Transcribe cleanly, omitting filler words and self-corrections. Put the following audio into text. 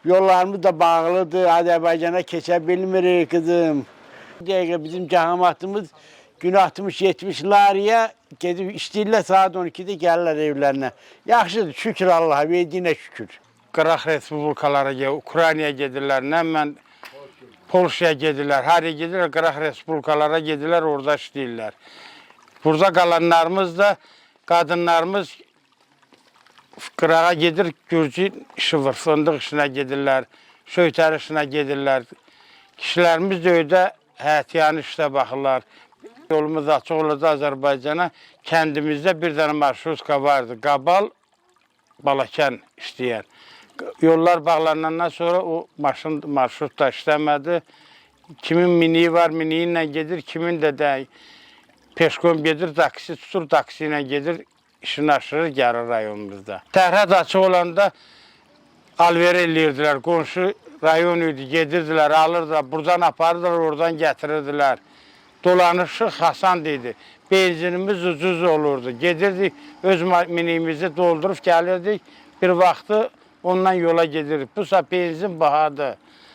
Yollarımız da bağlıdır. Azərbaycana keçə bilmirik qızım. Bu dəqiqə bizim cəmaatımız gün 60-70 lariyə gedib işləyirlər, saat 12-də gəlirlər evlərinə. Yaxşıdır, şükür Allaha, verdiyinə şükür. Qıraq respublikalara, Ukraynaya gedirlər, nə mən Polşaya gedirlər, haraya gedirlər, qıraq respublikalara gedirlər, orada işləyirlər. Burada qalanlarımız da, qadınlarımız qırağa gedir, gürcü işi var, fındıq işinə gedirlər, söytər işinə gedirlər. Kişilərimiz də öydə həyətyanı işlə baxırlar. Yolumuz açıq olacaq Azərbaycana. Kəndimizdə bir dənə marşrutka vardı. Qabal, Balakən işləyən. Yollar bağlanandan sonra o maşın marşrut da işləmədi. Kimin miniyi var, miniyi ilə gedir, kimin də peşkom gedir, taksi tutur, taksi ilə gedir, işini aşırır, gəlir rayonumuzda. Sərhəd açıq olanda alver eləyirdilər, qonşu rayon idi, gedirdilər, alırdılar, buradan aparırdılar, oradan gətirirdilər. Dolanışıq asan idi. Benzinimiz ucuz olurdu. Gedirdik, öz minimizi doldurub gəlirdik. Bir vaxtı ondan yola gedirdik. Bu saat benzin bahadır.